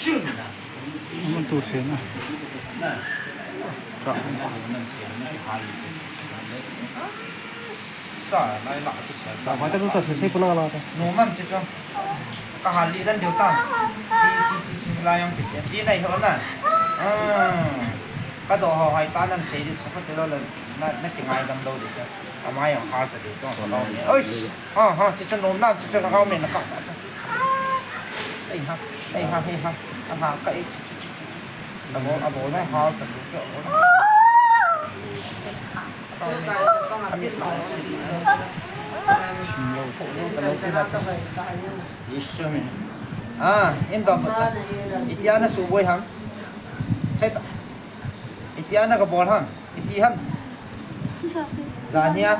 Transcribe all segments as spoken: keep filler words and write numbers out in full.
Aman tu thei na. Ka. Sa, nai la, sa, sa. Ba, ba, ta tu ta, sei puna la ta. Nu man si chong. Ka hal li dan diu ta. Si, si, si, si, la yong ki si. Si nai ho na. Ah. Ka do ho hai ta nan sei di sa ka te lo le. Na, na ki ngai dam lo di sa. Ka mai yong hal ta di chong. Oi. Ha, ha, si chong nom na, si chong ka me na ka. Ei ha, ei ha, ei ha. Aha, ka ei. Abo, abo na hal ta. Isu min. Ah, in dom. Itia na suboi ham. Chai ta. Itia na ka bol ham. Iti ham. Zania.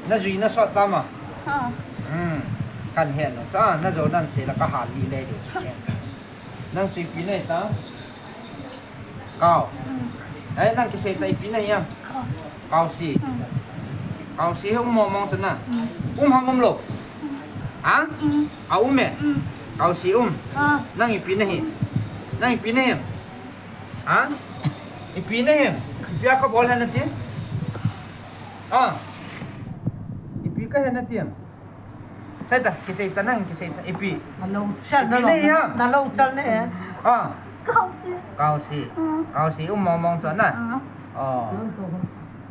Na jui na sot tama. Ha. Hmm. Kan he no. Cha, na jo nan se la ka hal li le jo. Nang chu ipi na hi ta? Kau. Mm. Ai, nang kisei ta ipi na hi ham? Kau. Kau si. Mm. Kau si he um mong mong chu na. Mm. Um ham um lou. Mm. Ha? Mm. A um e. Mm. Kau si um. Ah. Nang ipi na hi? Nang ipi na hi? Ha? Ipi na hi? Ipi a ka bol hen na ti? Ah. Ipi ka hen na ti? Sei ta, kisei ta nang, kisei ta. Ipi. Na lo chal, ipi na lo, na hi ham? Na lo chal ne. Ah. Kau si. Kau si. Mm. Kau si, um mong mong chu na. Ah. Oh.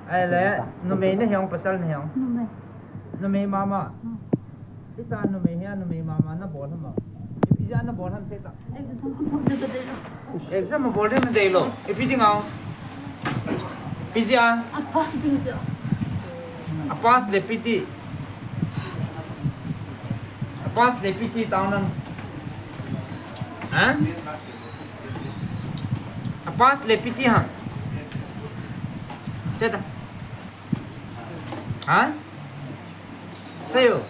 Ai le, numei na hi ham, pasal na hi ham? Numei. Numei mama. Mm. Ita numei hi a, numei mama na bol ham? Ipi jeh a na bol ham sei ta. Exam a bol ding na dei lou. Exam a bol ding na dei lou. Ipi ding ham? Ipi jeh a? A pass ding jeh a. A pass le ipi ti. A pass le ipi ti tao nang. Ha? A pass le ipi ti ham? Sei ta. Ha? Sei o.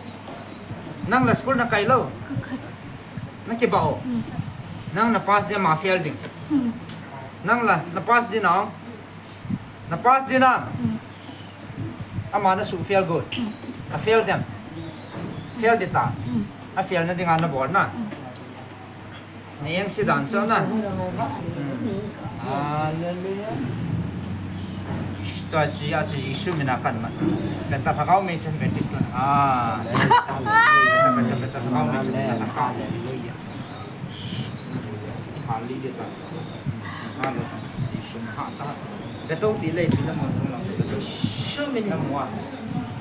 Nang la school na kai lou? Ka kai. Na kibah o. Hmm. Nang na pass ding a fail ding? Hmm. Nang la, na pass ding a? Na pass ding a? Hmm. Ama na su fail got. Hmm. A fail dem. Fail ding ta. Hmm. A fail na ding a na bol na. Hmm. Neng si dan so na. Hmm. Hallelujah. Tua si a si Jesu min a kan man. Peter Lhagao mei chen Baptist tun. Ah. Peter, Peter Lhagao mei chen Peter Lhagao. Hallelujah. Hallelujah. Jesu min ha ta. Peter ti le ti na mo sung lang. Jesu min na mo.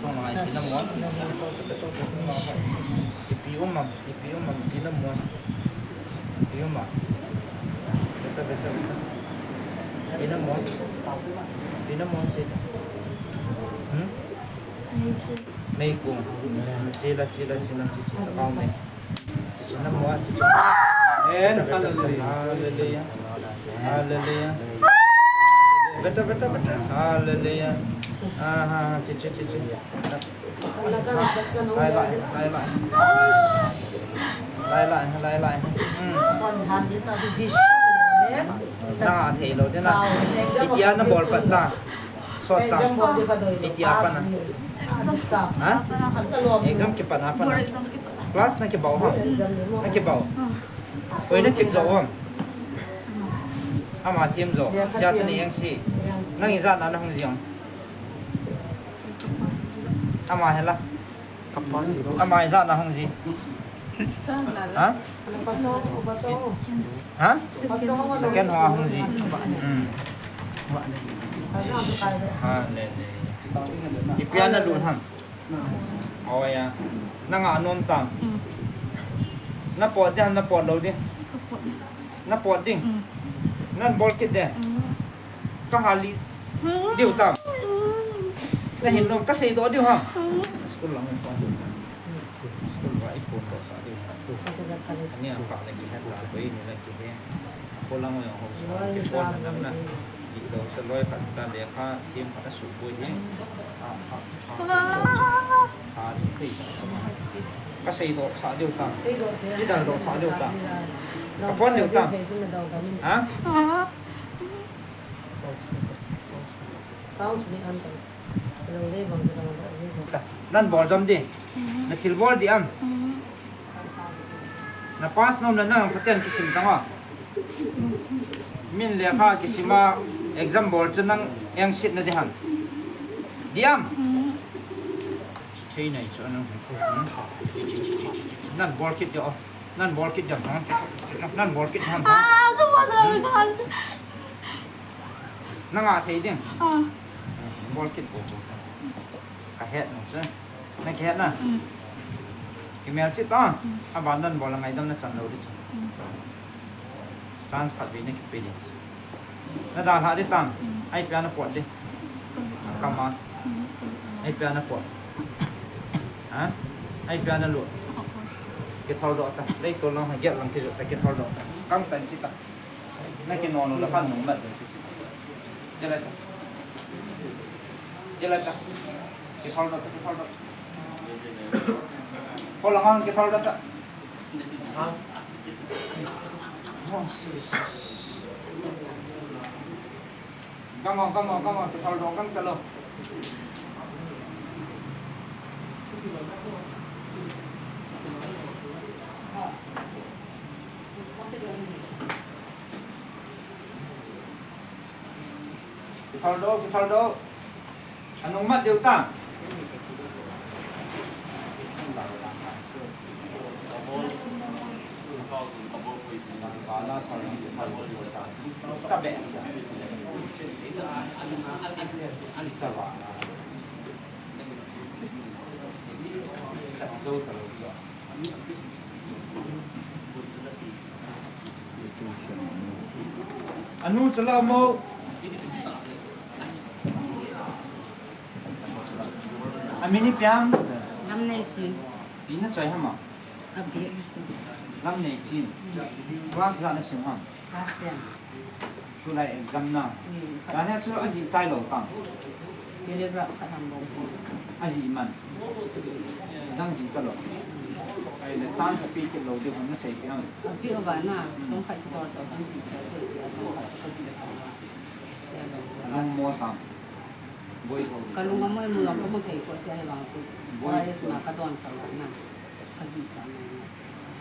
Sung lang ti na mo. Ipi um am. Ipi um am, ipi na mo. Ipi um am. Beta, beta, beta. Ipi na mo. Ipi na mo si. Hmm? Mei kung. Mei kung. Sila, sila, sila, sila, sila. Kau mei. Sila mo, sila. Amen. Hallelujah. Hallelujah. Hallelujah. Beta, beta, beta. Hallelujah. Ah, ha, ha, si, si, si, si. Lai, lai, lai, lai. Lai, lai, lai, lai. Hmm. Na thei lou ding na. Itia na bol pat ta. Sot ta. Itia pa na. Ha? Exam kipat na pa na. Class na kibah o ha. Na kibah o. Koi na chim jo o. Ama chim jo. Sia sini yang si. Nang ijat na na hung ji o. Ama hela. Kapasi. Ama ijat na hung ji. Ha? Ha? Second ho a hung ji. Hmm. Ha, le, le. Ipi a na lut ham? Oh, ya. Na ngah nom tam. Hmm. Na pot ding ham, na pot lou ding? Ka pot. Na pot ding? Hmm. Nan bol kit ding? Hmm. Ka hal li diu tam. Na hin nom ka seidoh diu ham. School lang phone. School va i phone doh sah diu ham. Ani a pa na kihet la, koi ni la kihe. Ko lang ho so ki phone na na. Ki doh sa loi khat ta lekha thiem khat a suboi hi. Ka seidoh sah diu tam. Ki daldoh sah diu tam. Ka phone diu tam. Ha? Nan bol jom ding. Na thil bol ding ham. Na pass nom le nang phaten kisim tang o. Min lekha kisim a exam bol chu nang engsetna ding ham. Diam. Thei nai chu nang. Nan bol kit ding o. Nan bol kit ding ham. Nan bol kit ham. Ah, come on, oh my God. Nang a thei ding. Ah. Bol kit ko. Ka het nom chu. Na kihet na. Mm. Kimel cheh ta. Mm. Aban dan bol a ngaidam na chan lou ding chu. Mm. Chance khat vei na kipe ding. Na dalha ding tang. Mm. Ai pia na pot ding. Mm. Kama. Mm. Ai pia na pot. Ha? Ai pia na lut. Kithol doh ta. Lei to lang ha gel lang kijo ta kithol doh ta. Kang tan cheh ta. Na kinoh lou la khan nung mat ding chu. Jela ta. Jela ta. Kithol doh ta, kithol doh ta. Ko la ngang kithol doh ta. Oh, Jesus. Come on, come on, come on. Kithol doh, come chalo. Kithol doh, kithol doh. Anung mat diu ta. Sa be sa. Sa ba. Sa zo ta lo zo. Anu chala mo. Amin ipi ham? Lamneichin. Ipi na choi ham a? Abi. Lamneichin. Class ijat na sim ham? Class ten. Tulai exam na. Hmm. Jan hi chu ajih chai lou tam. Paragraph khat ham bou. Ajih man. Adang jih talou. Ahile chance ape kit lou diu ham na seipeh ham? Ape uva na. Hmm. Chomkhat kisol sol chance kisol. Alung mo tam. Boi ho. Kalung amoi mu lou kamu thei ko tia hi vang tu. Boi. Wires ma kadon sa na. Kajih sa na.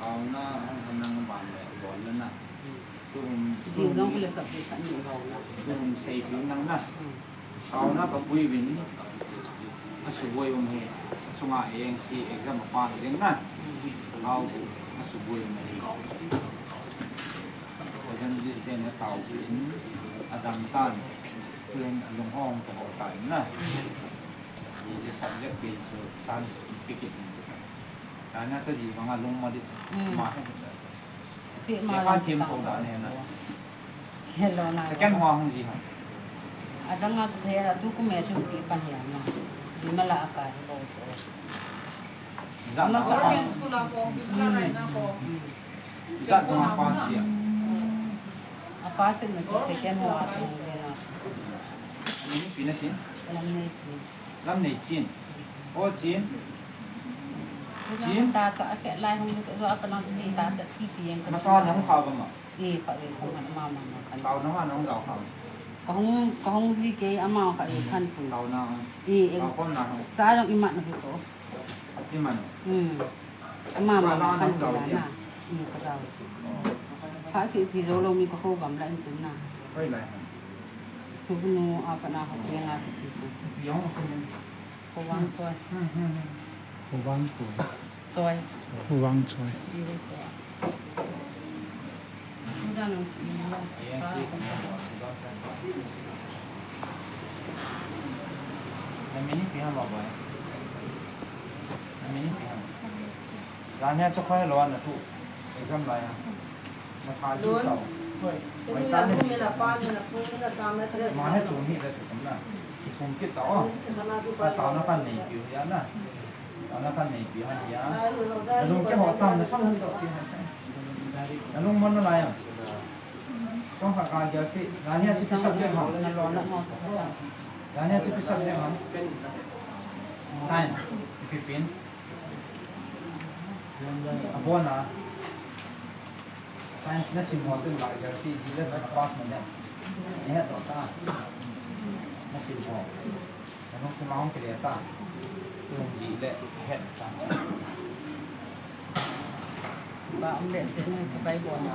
Taona hung hanang ban le bol le na. Hmm. Tun, jing jong kile sap khat ni lo na. Tun sei chu nang na. Hmm. Taona ka pui vin. Asuboi um hi. Sunga A N C exam a pa hi ding na. Hmm. Tao asuboi um hi. Evangelist den na tao vin. Adam tan. Tun alung hong ta ho tan na. Hmm. Ni je subject pe chu chance pe kit. Chana cha ji vang alung ma di. Hmm. Ma. State ma lang them tho da ne na. Hello na. Second ho hung ji ha. Adang a chu he la tu kum e chu ti pa he na. Di ma la ka he lo to. Za ma sa. Boarding school a ko, bi la rai na ko. Za ko ma pa si a. A pa si na chu second ho a chu he na. Ni pi na si. Lamneichin. Lamneichin. O chin. Chin. Ta cha a ke lai hung tu a ka na ji ta ta ti ti yang ka. Masa na hung kha ba ma. E, kha ve khom han ama ma ma khan. Taona ma nong gao kham. Ka hung, ka hung ji ke ama kha ve khan pun. Taona. E, e. Gao khom na hung. Cha jong imat na hu cho. Imat. Hmm. Ama ma ma khan pun na. Hmm, ka gao. Oh. Kha si chi jo lo mi ka ho gam la in pun na. Hoi lai han. Sugnu apa na ho ke na ki chi pun. Yong ko ni. Hovang Choi. Hmm, hmm, hmm. Hovang Choi. Choi. Hovang Choi. Sive Choi. Sudan ang sino. Ayan, si Hovang Choi. Na mini pihan ba ba? Na mini pihan. Zania chokha lo na tu. Exam la ya. Science, ipi pin. Abona. Science na sim ho tun la, ya si ji le na pass na le. Ni het to ta. Na sim ho. Na nung tu ma hong kile ta. Tu hong ji le het ta. Ba um le te ni sa kai bo na.